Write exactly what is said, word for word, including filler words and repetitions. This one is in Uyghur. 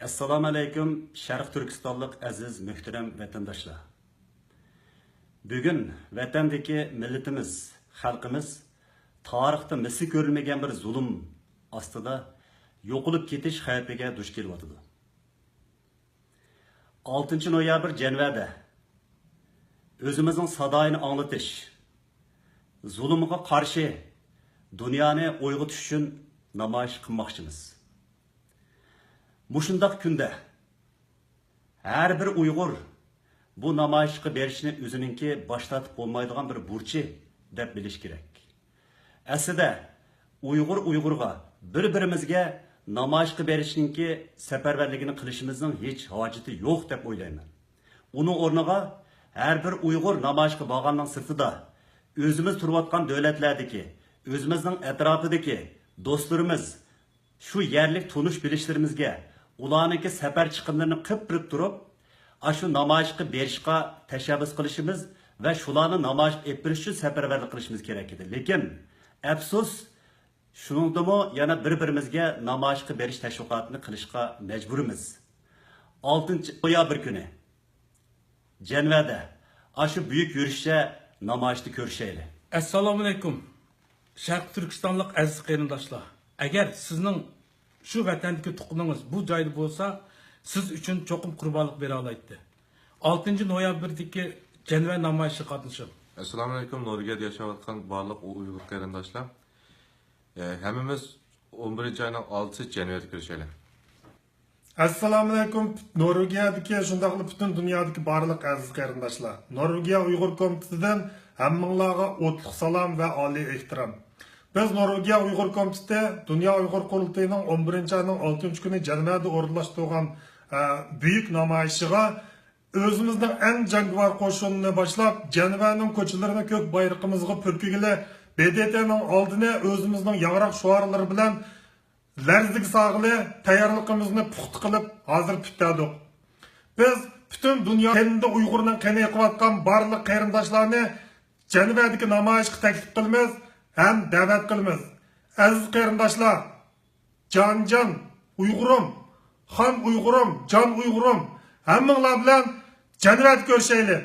ئەسسالامۇ ئەلەيكۇم، شەرقىي تۈركىستانلىق ئەزىز، مۆھتەرەم ۋەتەنداشلار! بۈگۈن ۋەتەندىكى مىللىتىمىز، خەلقىمىز تارىختا مىسلى كۆرۈلمىگەن بىر زۇلۇم ئاستىدا يوقىلىپ كېتىش خەۋپىگە دۇچ كېلىۋاتىدۇ. ئالتىنچى نويابىر جەنۋەدە ئۆزىمىزنىڭ سادايىنى ئاڭلىتىش، زۇلۇمغا قارشى دۇنيانى ئويغىتىش ئۈچۈن نامايىش قىلماقچىمىز. مۇشۇنداق كۈندە ھەر بىر ئۇيغۇر بۇ نامايىشقا بېرىشنى ئۆزىنىڭكى باش تارتىپ بولمايدىغان بىر بۇرچى دەپ بىلىش كېرەك. ئەسلىدە ئۇيغۇر ئۇيغۇرغا، بىر-بىرىمىزگە نامايىشقا بېرىشنىڭكى سەپەرۋەرلىكىنى قىلىشىمىزنىڭ ھېچ ھاجىتى يوق دەپ ئويلايمەن. ئۇنىڭ ئورنىغا ھەر بىر ئۇيغۇر نامايىشقا بارغاننىڭ سىرتىدا، ئۆزىمىز تۇرۇۋاتقان دۆلەتلەردىكى، ئۆزىمىزنىڭ ئەتراپىدىكى دوستلىرىمىز، شۇ يەرلىك تونۇش بىلىشلىرىمىزگە، ئۇلارنىڭكى سەپەر چىقىملىرىنى قىپرىپ تۇرۇپ، ئاشۇ نامايىشقا بېرىشقا تەشەببۇس قىلىشىمىز ۋە شۇلارنى نامايىشقا ئېلىپ بېرىش ئۈچۈن سەپەرۋەرلىك قىلىشىمىز كېرەك ئىدى. لېكىن، ئەپسۇس، شۇنىڭدىمۇ يەنە بىر-بىرىمىزگە نامايىشقا بېرىش تەشۋىقاتىنى قىلىشقا مەجبۇرمىز. ئالتىنچى نويابىر كۈنى جەنۋەدە ئاشۇ بۈيۈك يۈرۈشچە نامايىشتا كۆرۈشەيلى. ئەسسالامۇئەلەيكۇم، شەرقىي تۈركىستانلىق ئەزىز قېرىنداشلار! ئەگەر سىزنىڭ شۇ ۋەتەندىكى تۇغقىنىڭىز بۇ جايدا بولسا، سىز ئۈچۈن چوقۇم قۇربانلىق بېرەلەيتتى. ئالتىنچى نويابىردىكى جەنۋە نامايىشىغا قاتنىشىڭ. ئەسسالامۇئەلەيكۇم، نورۋېگىيەدە ياشاۋاتقان بارلىق ئۇيغۇر قېرىنداشلار. ئە، ھەممىمىز ئون بىرىنچى ئاينىڭ ئالتىسى جەنۋەدە كۆرۈشەيلى. ئەسسالامۇئەلەيكۇم، نورۋېگىيەدىكى، شۇنداقلا پۈتۈن دۇنيادىكى بارلىق ئەزىز قېرىنداشلار. نورۋېگىيە ئۇيغۇر كومىتېتىدىن ھەممىڭلارغا ئوتلۇق سالام ۋە ئالىي ئېھتىرام. بىز نورۋېگىيە ئۇيغۇر كومىتېتى دۇنيا ئۇيغۇر قۇرۇلتىيىنىڭ ئون بىرىنچى ئاينىڭ ئالتىنچى كۈنى جەنۋەدە ئورۇنلاشتۇرغان، ئە، بۈيۈك نامايىشىغا ئۆزىمىزنىڭ ئەڭ جەڭگىۋار قوشۇنىنى باشلاپ، جەنۋەنىڭ كوچىلىرىنى كۆك بايرىقىمىزغا پۈركىگىلى، ب د ت نىڭ ئالدىنى ئۆزىمىزنىڭ ياڭراق شوئارلىرى بىلەن لەرزىگە سالغىلى، تەييارلىقىمىزنى پۇختا قىلىپ، ھازىر پۈتتەردۇق. بىز پۈتۈن دۇنيا قېنىدا ئۇيغۇرنىڭ قېنى ئېقىۋاتقان بارلىق قېرىنداشلارنى جەنۋەدىكى نامايىشقا تەكلىپ قىلىمىز ھەم دەۋەت قىلىمىز. ئەزىز قېرىنداشلار، جانجان ئۇيغۇرۇم، خان ئۇيغۇرۇم، جان ئۇيغۇرۇم، ھەممىڭلار بىلەن جەنۋەدە كۆرۈشەيلى.